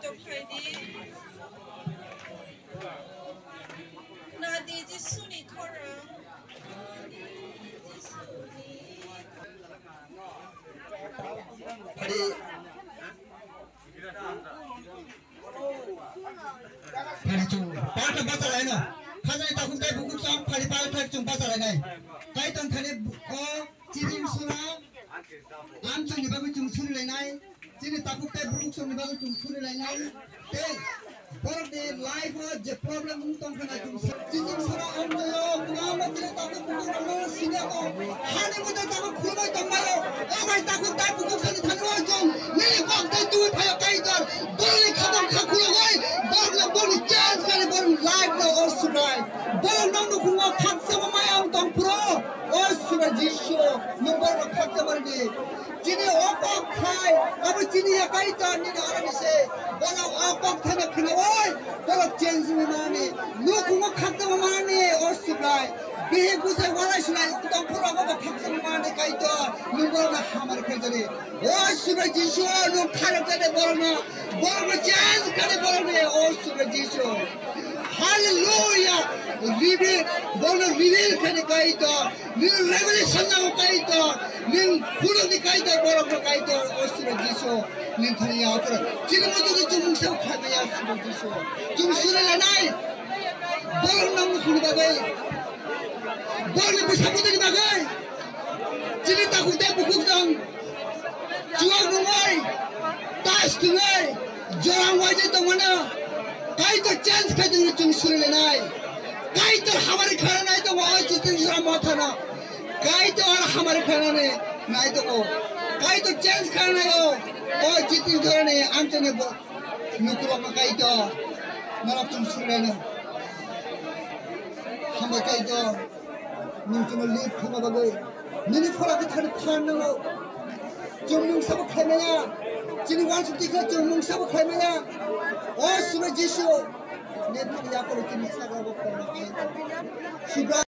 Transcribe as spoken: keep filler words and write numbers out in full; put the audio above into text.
Tokhaidi. Nadi Jisuni khorang. Nadi Jisuni. Phari. Phari chung. Parna basa laino. Khajani takhuk tei bukhuk song phari phari phari chung basa lainai. Kaitor thani o chini sura. Amchongni bagwi chung suri lainai. Chini takhuk tei bukhuk songni bagwi chung suri lainai. Tei borokni life-o je problem wng tong khna chung sa-, chini sura amchoyo kwbangma chini takhuk bukhuk rokno sini abo hani mujai tabuk khulumui tongbaio. O bai takhuk tei bukhuk songni thani o chung nini kok tei tubui phaio Kaitor. Borokni khabang kha khulugwi borokno borokni chance kari borokni life-no o Subrai. Borok nokni nukhungo khakchangma maya wng tong phuru o Subrai Jisu nwng borokno khakchangma rwdi. Chini o kok khai, abo chini ya Kaitor nini oroni se. Borok o kok thani khnaui, borok change wngwi mani. Nukhungo khakchangma mani o Subrai. Bihik bwsai walai swlai tong phuru abo bo khakchangma mani Kaitor. Nwng borokno hamari khaijani. O Subrai Jisu, nwng kharok jani borokno. Borokno change khani borokni o Subrai Jisu. Hallelujah. Reveal, borokno reveal khani Kaitor. Nini revelation nango Kaitor, nini phunukni Kaitor, borokno Kaitor, o Subrai Jisu, nini thani ya aphuru. Chini muitu ni chumung se khaimaya Subrai Jisu. Chumung suri lanai, borok nangni phunuk bagwi, borokni bwsa bwtwini bagwi, chini takhuk tei bukhuk tong. Chuwak rwngwi, tas tungwi, jorang waijak tongmano, Kaitor change khai tongwi chwng surilainai. Kaitor hamari khananai tongo o Jitendra Mothano. Kaitor hamari khanani nai tongo. Kaitor change khananai o, o Jitendra ni amchani bo. Nukurok ma Kaitor, norok chwng surilaino. Hambai Kaitor, nwng chwngno lead khaima bagwi. Nini phola khe thani phan nango. Chwng mung sabo khaimaya. Chini wansuk tikha chwng mung sabo khaimaya. O Subrai Jisu, nini thani yaporo chini saka bo khaimaya. Subrai